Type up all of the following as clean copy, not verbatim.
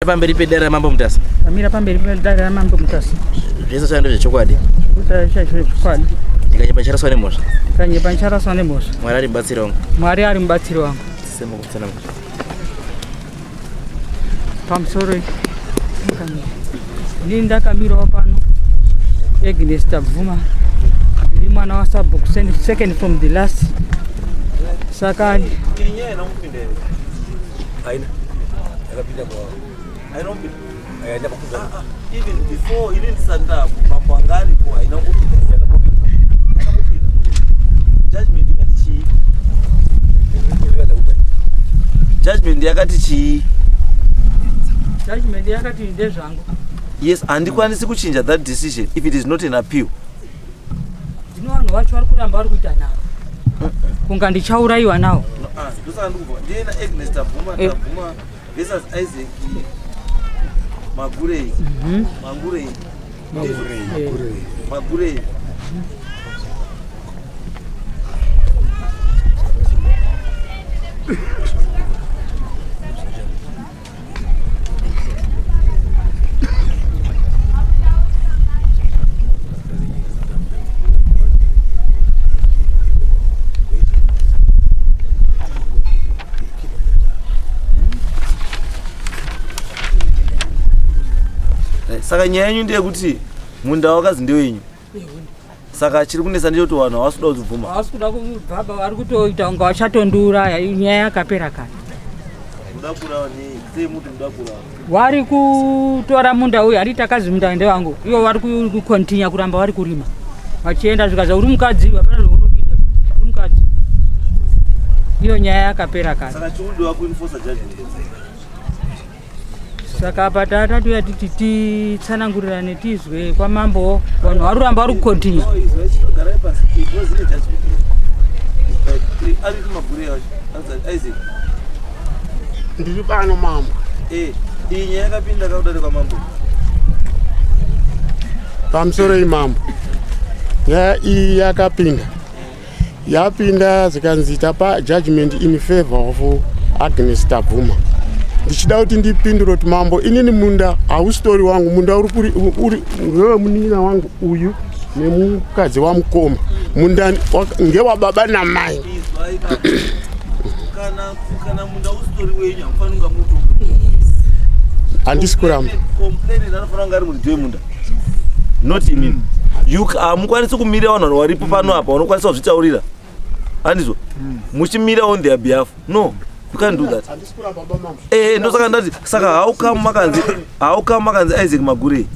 Pamberi pedare raMambo Mutasa. Ndamira pamberi pedare raMambo Mutasa. Zvese zvanga ndezvechokwadi. Zvechokwadi. Ndikanyepa ndicharaswa nemhosva. Ndikanyepa ndicharaswa nemhosva. Mwari ari mubatsiri wangu. Mwari ari mubatsiri wangu. Semukutsanangura. Pamusoro ini ndakamirawo pano Agnes Tabvuma, ndiri mwana wasabhuku, second from the last. Saka even before ini ndisati mambo anga aripo haina kupinda, yakambopinda judgment ikati chii? Judgment yakati chii? Judgment yakati ndezvangu. Yes, handikwanisi kuchinja that decision if it is not an appeal. Zvino vanhu vacho vari kuramba vari kuita nharo kunga ndichaurayiwa nawo. Ndosaka ndikubva ndiyena Agnes Tabvuma, Tabvuma versus Isaac Magurei. Mangurei. Magurei. Saka nyaya yenyu ndeyekuti munda wakazi ndewenyu, saka chiri kunetsa ndechekuti vanhu havasi kuda kuzibvuma. Havasi kuda kubvaba, vari kutoita kunga vachatondiuraya. Nyaya yakapera kare. Muda kuurawa nei? Sei muti muda kuurawa? Vari kutora munda uyu, handiti takazi munda ndewangu. Ivo vari kucontinue kuramba vari kurima vachienda, zvikaza uri mukadzi, hapana zvaunotiita, uri mukadzi. Iyo nyaya yakapera kare. Saka chikudiwa kuenforce judgment. Saka apa tatatuya titi titsanangurirane, tizwe kwamambo. Vanhu vari kuramba vari kucontinue. No, izwa, chitogarai pasi because ine judgment ari kumagure acho. Isaac. Ndiri pano, mambo. Iyi nyaya yakapinda kakudare kwamambo. Pamusoro imambo, nyaya iyi yakapinda, yapinda zikanzi tapa judgment in favor of Agnes Tabvuma. Ndichida kuti ndipindure kuti mambo, inini munda hausitori wangu. Munda uri ngewemunin'ina wangu uyu nemukadzi wamukoma. Munda ngewababa namai. Izwai baba. Kana munda usitori wenyu, hamufaniri kunga muto. Handisi kuramba. Complainant anofanira kunge ari muridzi wemunda, not imimi. Hamukwanisi kumirira vanhu varipo pano apa. Vanokwanisa kuzvitaurira, handizvo? Muchimira on their behalf, no, you can't do that. Handisi kuramba, bamambo. Ndosaka ndati, saka how come makanzi Isaac Magurei?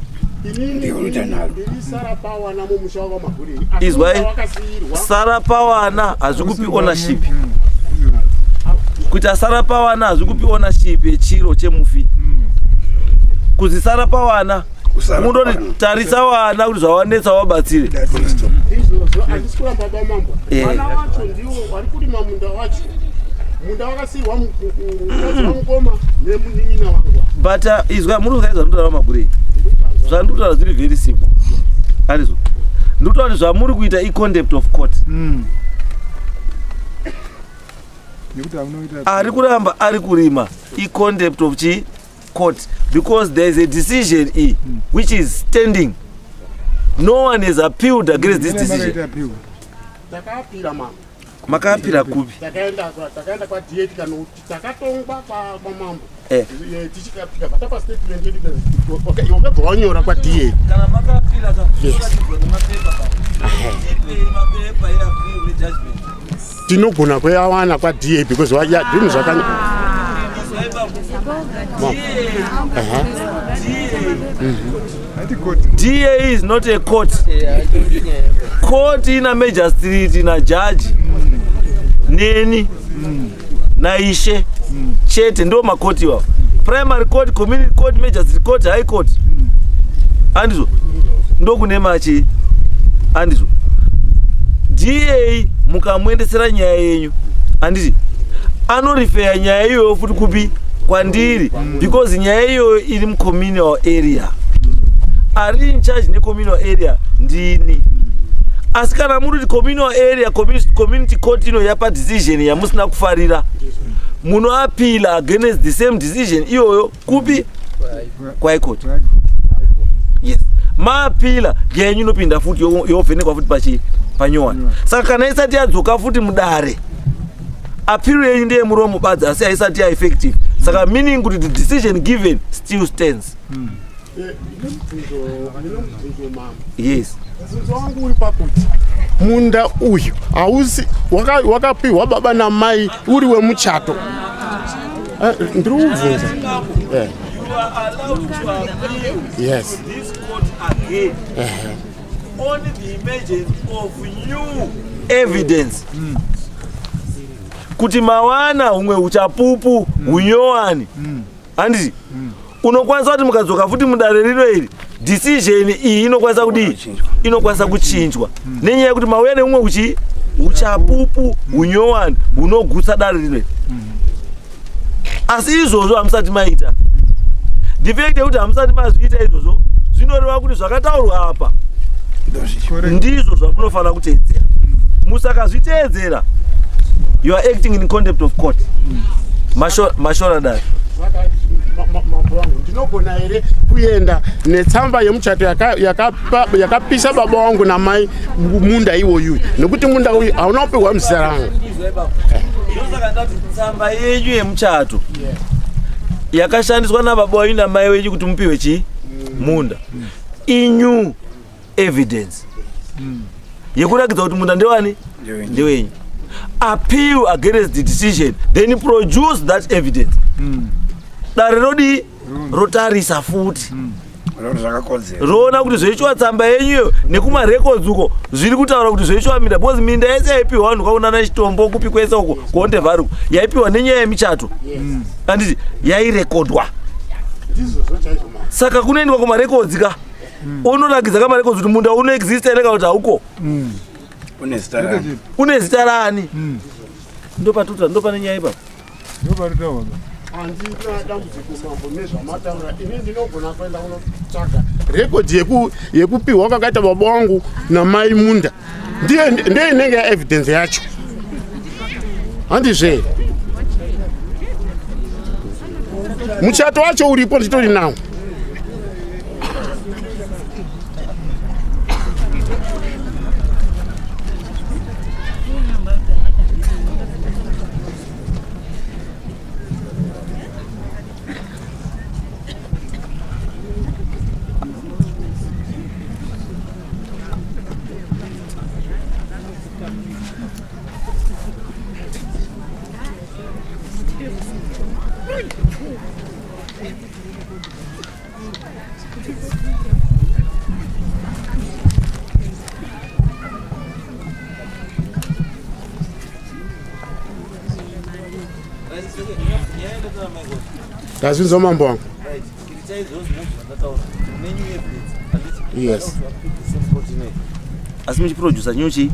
Inini ndiri sara pawana mumusha wakwamagurei. Izwai. Wakasiyirwa. Sara pawana hazvikupi ownership. Kuti asara pawana hazvikupi ownership yechiro chemufi. Kuzi sara pawana, mundoti tarisa wana kuti zvawanetsa wabatsire. Izvozvo handisi kuramba, bamambo. Vana vacho ndivo vari kurima munda wacho. Munda wakasiyirwa mukadzi wamukoma nemunin'ina wangu. But izwa, muri kuziva zvandinotaura, Magurei? Zvandinotaura zviri very simple, handizvo? Ndinotaura kuti zvamuri kuita icontempt of court. Nekuti hamunoita. Ari kuramba ari kurima icontempt of chi court, because there is a decision e which is standing. No one has appealed against this decision. Makaita appeal. Takaappeala, mambo. Makaappeala kupi? Takaenda kwaDA, tikanoti takatongwa kwamambo. Tikabva tapa statement yedu, wakabva wanyora kwaDA. Kana makaappeala, Yes. mapepa eappeal nejudgment. Tinogona kuyawana kwaDA because zvinhu zvaka Aha. Hati court. DA is not a court. Court ina magistrate, ina judge, neni naishe chete, ndo makoti iwawo: primary court, community court, magistrate court, high court, handizvo? Ndokune machi, handizvo? DA mukamuendesera nyaya yenyu, handiti anorefera nyaya iyoyo futi kupi? Kwandiri, because nyaya iyoyo iri mucommunal area. Ari in charge necommunal area ndini. Asi kana muri kuti communal area, community court ino yapa decision yamusina kufarira, munoappeala against the same decision iyoyo kupi? Kuhigh court. Yes, maappeala yenyu inopinda futi, yovhenekwa futi pachi panyowani. Saka kana isati yadzoka futi mudare, appeal yenyu ndeyemuromo badzi, asi haisati yaeffective. Saka meaning kuti the decision given still stands. Ndine mubvunzo, mama. Yes. Mubvunzo wangu uri pakuti munda uyu hausi wakapiwa baba namai uri wemuchato. Ndiri kubvunza. You are allowed to appeal to this court again on the emergence of new evidence, kuti mawana humwe uchapupu hunyowani, handiti? Unokwanisa kuti mukadzoka futi mudare rino iri, decision iyi inokwanisa kudii? Inokwanisa kuchinjwa nenyaya yekuti mauya neumwe uchapupu hunyowani hunogutsa dare rino iri. Asi izvozvo hamusati maita. The fact yekuti hamusati mazviita izvozvo zvinoreva kuti zvakataurwa apa ndizvo zvamunofanira kuteedzera. Musakazviteedzera, you are acting in contempt of court. Mashora dare. Saka mambo wangu, ndinogona here kuenda netsamba yemuchato yakapisa baba wangu namai munda iwoyu, nekuti munda uyu hauna kupiwa muzita rangu? Ndosaka ndati tsamba yenyu yemuchato yakashandiswa nababa wenyu namai wenyu kuti mupiwe chii? Munda. Inew evidence yekurakidza kuti munda ndewani? Ndewenyu. Appeal against the decision, then produce that evidence. Dare rodii? Rotarisa futi. Roti zvakakodzera. Roona kuti zvoichiwa tsamba yenyuyo nekumarecords uko zviri kutaura kuti zvoichiwa minda, because minda yese yaipiwa vanhu kwaunana Chitombo, kupi kwese uko kuOndevhari uko, yaipiwa nenyaya yemichato, handiti? Yairekodwa. Ndizvozvo chaizvo, mama. Saka kunoendwa kumarecords ka, onorakidza kamarecords kuti munda unoexista here kana kuti hauko. Une zita rani? Une zita rani? Ndopatuta, ndopane nyaya ipapo. Ndoparitaura. Handina dambudziko, mambo, nezvamataura. Ini ndinogona kuenda kunotsvaga rekodhi yekupiwa kwakaita baba wangu namai munda. Ndiyo inenge yaevidence yacho, handizve? Muchato wacho uripo, nditori nawo. Ndazvinzwa, mambo wangu. Yes. Asi muchiproducer new chi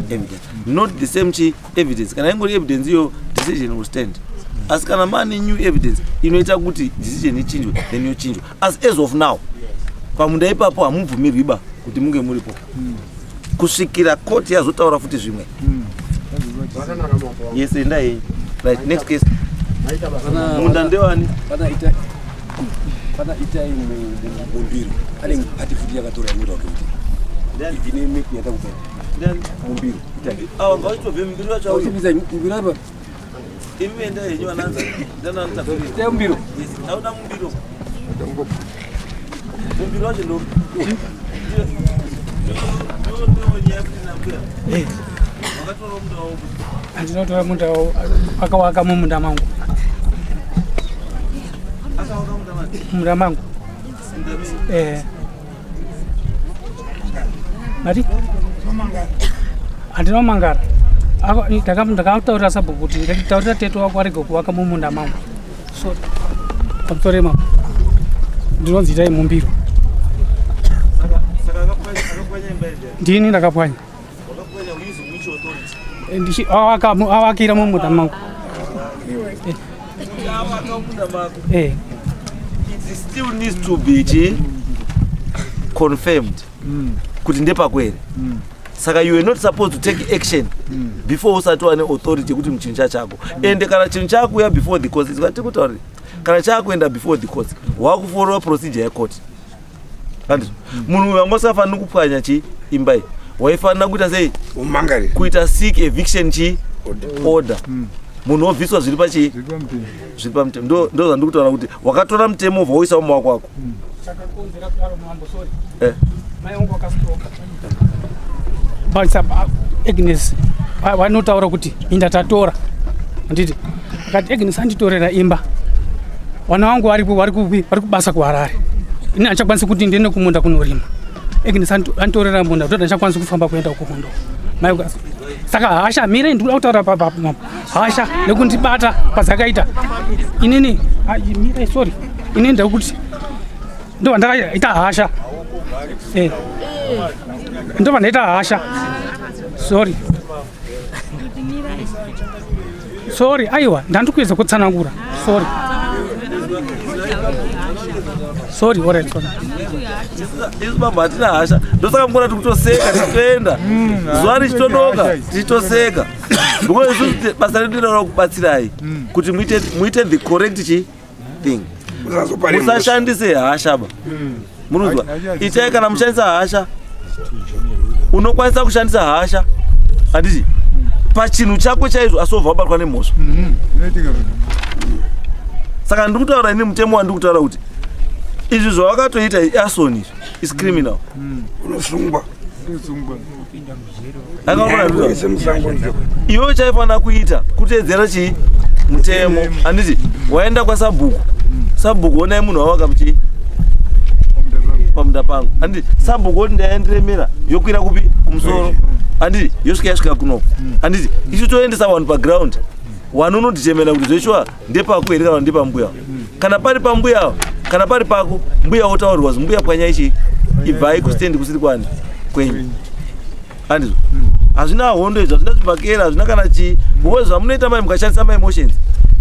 evidence, not the same chi evidence. Kana ingori evidence iyo, decision will stand. Asi kana mane new evidence inoita kuti decision ichinjwe, then yochinjwa. Asi as of now, pamunda ipapo hamubvumirwi ba kuti munge muripo kusvikira koti yazotaura futi zvimwe. Zvakanaka, mambo wangu. Yes, enda yenyu. Right, next case. Maita basa. Munda ndewani? Pana Itai Mumbiro, ane pati futi yakatora yamunda wake kuti ibvi nemepu yatakupa. Mumbiro Itai. Awa ngauchitobve mumbiro wacho auye. Uchibvisa Mumbiro apa. Imi enda yenyu, ananza ndananza. Itai Mumbiro. Yes, tauda Mumbiro. Mumbiro wacho ndo nyaya kuti nambuya wakatora munda wavo. Handinotora munda wavo, akawaka mumunda mangu. Akawaka munda mani? Munda mangu. Munda menyu? Eh. Mati handina kumangara. Ndakataurira sabhuku kuti ndataurira tete wako arege kuvaka mumunda mangu. So pamusoro imapo ndinonzi Itai Mumbiro. Saka akapwanya imba yedu? Ndini ndakapwanya. Wakapwanya using which authority? Awakira mumunda mangu. Kuti awaka munda mako? Eh. It still needs to be chi confirmed kuti ndepakwere. Saka you are not supposed to take action before usati wane authority yekuti chinhu chachako. Ende kana chinhu chakuuya before the courts, tikutaurire, kana chakuenda before the courts, wakufollowa procedure yecourt. Handizvo? Munhu uyu wanga usafaniri kupwanya chi imba iyi, waifanira kuita sei? Kuita seek eviction chi order, munhu wobviswa zviri pachii, zviri pamutemo. Ndo zvandiri kutaura kuti wakatora mutemo ubva woisa mumaoko ako. Chakakonzera kudaro, mambo, sorry. Eh. Mai vangu vakastroka. Agnes vanotaura kuti inda tatora, handiti? Akati Agnes anditorera imba, vana vangu varipo, vari kupi? Vari kubasa kuHarare. Ini handichakwanisi kuti ndiende kumunda kunorima. Agnes anditorera munda, toti handichakwanisi kufamba kuenda kumunda. Mai saka hasha, mire, ndikuda kutaura papa. Hasha nekundibata pazakaita inini, mire, sorry, inini ndekuti ndobva ndakaita hasha. Ndobva ndaita hasha, sorry, sorry, aiwa, ndandikuedza kutsanangura. Sorry, sorry, alright, sorry. Isu baba hatina hasha, ndosaka mukona tikutoseka tichitoenda, zuva richitodoka tichitoseka, because isusu basa redu rinoda kubatsirai kuti muite the correct chi thing. Musashandise hasha ba, munonzwa? Itai kana mushandisa hasha, unokwanisa kushandisa hasha, handiti, pachinhu chako chaizvo, asi wobva wabatwa nemhosva. Saka ndiri kutaura ini mutemo wandiri kutaura kuti izvi zvawakatoita arson, izvi is criminal. Unosungwa. Akaona. Ise musango ndio. Iwe chaifanira kuita kuteedzera chii? Mutemo, handiti? Waenda kwasabhuku, sabhuku, onai munhu wawaka muchii pamunda pangu, handiti? Sabhuku oti ndaendiremera, yokwira kupi? Kumusoro, handiti? Yosvika, yasvika kunoko, handiti? Isu toendesa vanhu paground, vanhu unodetermina kuti zveshuwa ndepako here kana ndepambuya. Kana pari pambuya, kana pari pako, mbuya wotaurirwa zi mbuya pwanyai chii, ibvai kustendi kusiri kwani kwenyu, handizvo? Hazvina hondo izvo, hazvina zvibhakera, hazvina kana chii, because zvamunoita mai, mukashandisa maemotions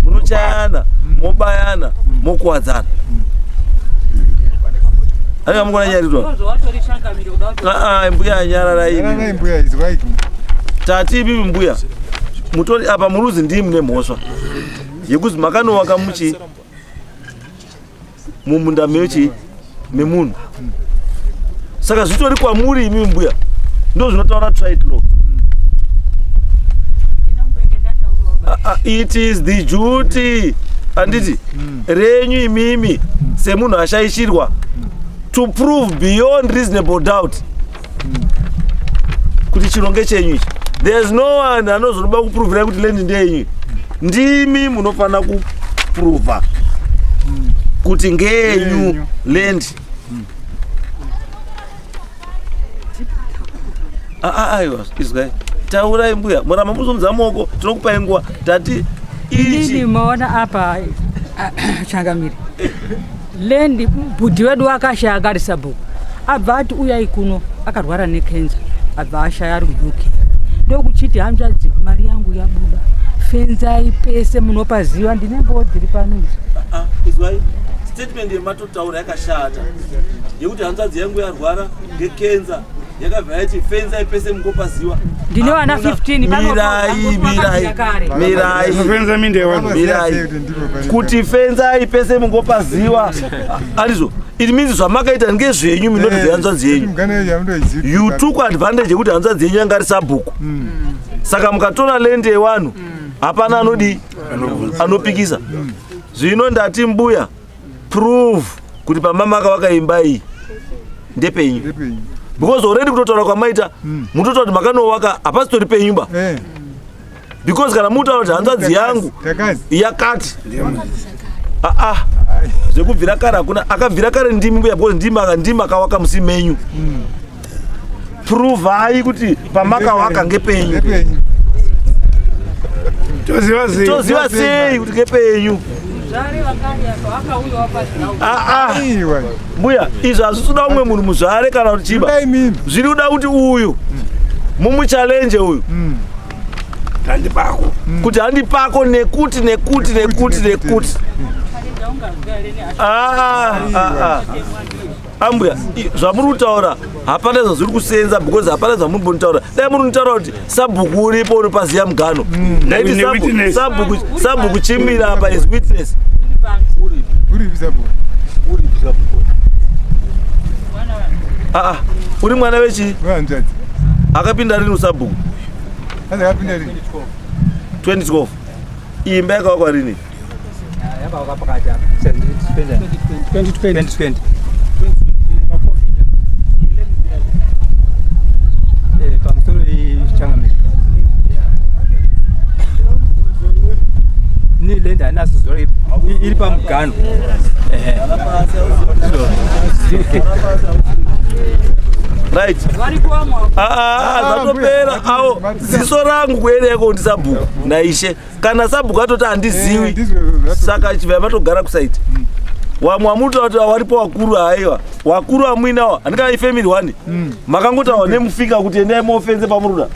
munochayana, mobayana, mokuwadzana. Aiwa, mukona nyaya. Aa, mbuya, nyararai. Nyararai mbuya, izwai. Tati ibibi mbuya, mutori apa muruzi, ndii mune mhosva yekuzi makanowaka muchi mumunda mechi memunhu. Saka zvitori kwamuri imi mbuya, ndo zvinotaura trite law. It is the duty, handiti, renyu imimi semunhu ashaishirwa to prove beyond reasonable doubt kuti chiro chenyu ichi. There is no one anozonoba kuprovhirai kuti land ndeyenyu. Ndimi munofanira kuprova kuti ngeyenyu land. Aiwa, izwai, taurai mbuya, muramba muzomudza maoko, tinokupai nguva, tati Inini ichi maona apa, changamire, land bhudhi wedu akashaya akari sabhuku, abva ati uyai kuno, akarwara nekenza, abva ashaya ari kuUK. Ndokuchiti hanzvadzi, mari yangu yabuda, fenzai pese munopaziva, ndine mboo dziri pano izvi. Ah, izwai, statement yematotaura yakashata yekuti hanzvadzi yangu yarwara ngekenza, yakabva yati fenzai pese mungopaziwa. Ndine vana 15 pano. Mirai, mirai. Kare. Mirai. Fenza minde yevanhu. Mirai, kuti fenzai pese mungopaziwa, andizvo? It means zvamakaita ngezvenyu, minoti zvehanzvadzi yenyu. You took advantage yekuti hanzvadzi yenyu yanga ari sabhuku, saka mukatora land yevanhu, hapana anodi anopikisa. Zvino ndati mbuya, prove kuti pamamaka wakaimba iyi ndepenyu, because already kutotaura kwamaita mutotaura kuti makanowaka hapasitori penyumba, because kana mutaura kuti hanzvadzi yangu yakati aa, zvekubvira kare hakuna akabvira kare, ndimi mbuya, because ndimi akawaka musi menyu. Provai kuti pamakawaka ngepenyu. Toziva sei? Toziva sei kuti ngepenyu? Muzvare vakari apa vakauyawo paground. Aa mbuya, izvi hazvisi kuda umwe munhu muzvare kana kuti chiba, zviri kuda kuti uyu mumuchallenge uyu. Handi pako. Kuti handi pako nekuti nekuti nekuti nekuti. Ah, ah, ah. Ambuya, zvamuri kutaura hapana zvazviri kusenza because hapana zvamuri kutaura. Dai muri kutaura kuti sabhuku uripo unopaziya mugano. Ndaiti sabhuku chimira apa is witness. Uri mwana wechi? Akapinda rini usabhuku? 2012. Imba yakavakwa rini? Yakavakwa pakati apa. 2020. Pamusoro ichangamire. Ni lenda anaso zora iri pamugano. Right. Zvatopera awo ziso rangu kuereko ndi sabhuku naishe. Kana sabhuku atoti handiziwi saka chibva matogara kusaiti. Wamwe wamuta kuti waripo wakuru haiwa. Wakuru amuinawo handika ifamily one. Makangotawa nemufika kuti endai mofenze pamuruda.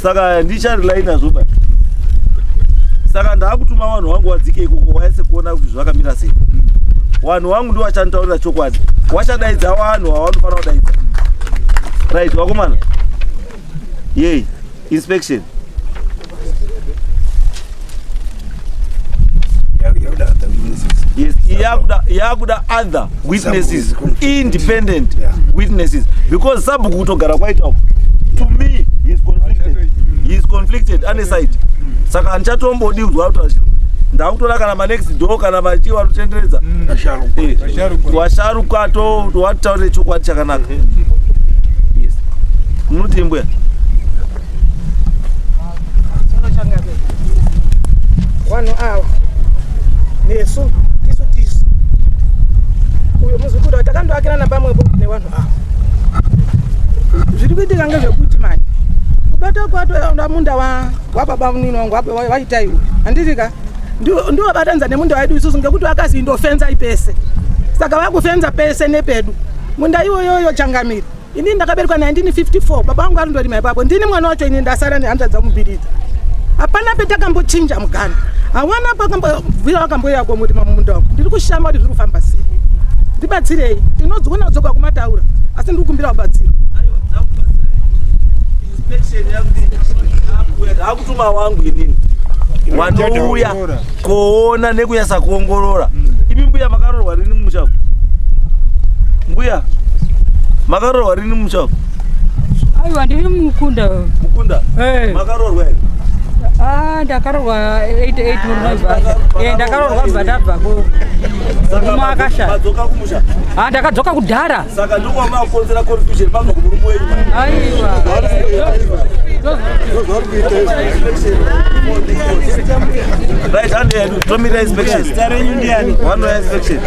Saka ndicharely nazvo ba. Saka ndakutuma vanhu vangu vadzike ikoko waise kuona kuti zvakamira sei. Vanhu vangu ndivo vachanitaurira chokwadi. Wachadaidza vanhu vavanofanira kudaidza. Right, wakomana. Yei, inspection. Yes, yakuda other witnesses, independent witnesses. Because sabhuku kutogara kwaita uko. To me, he is conflicted. He is conflicted ane side. Saka handichatombodi kuzwa kutaura chiro. Ndakutora kana manext door kana machiwa anotenderedza. Washaruka to wataurire chokwadi chakanaka. Yes. Munoti mbuya. Vanhu ava nesu tisu tisu uyo muzukuru takandoakirana pamwepo nevanhu ava. Zviri kuitika ngezvekuti mani kubata kwatoenda munda wababa munini wangu waitai uyu handiti ka ndiwo batanidza nemunda wedu isusu ngekuti wakazi indofenza ipese saka vakufenza pese nepedu munda iwoyoyo changamire. Ini ndakaberekwa 1954 baba vangu arindorima ipapo ndini mwana wacho ini ndasara nehanzvadzi dzangu mbiri idzi. Hapana petakambochinja mugano. Hawana pakambobvira vakambouya komurima mumunda wangu. Ndiri kushama kuti zviri kufamba sei. Ndibatsirei. Tinodziona kudzoka kumataura asi ndiri kukumbira kubatsirwa. Ndakutuma wangu inini. Wanouya kuona nekunyasa kuongorora. Imi mbuya makarorwa rini mumusha? Mbuya makarorwa rini mumusha? Aiwa ndiri mukunda. Mukunda? Makarorwa here? Ndakarorwa 88 ndakarorwa bva ndabvako. Kumakasha. Madzoka kumusha? Ndakadzoka kudhara. Saka ndokwamakonzera confusion pabva kumurume wenyu. Aiwa. Right, hand yedu tomira inspection. One way inspection.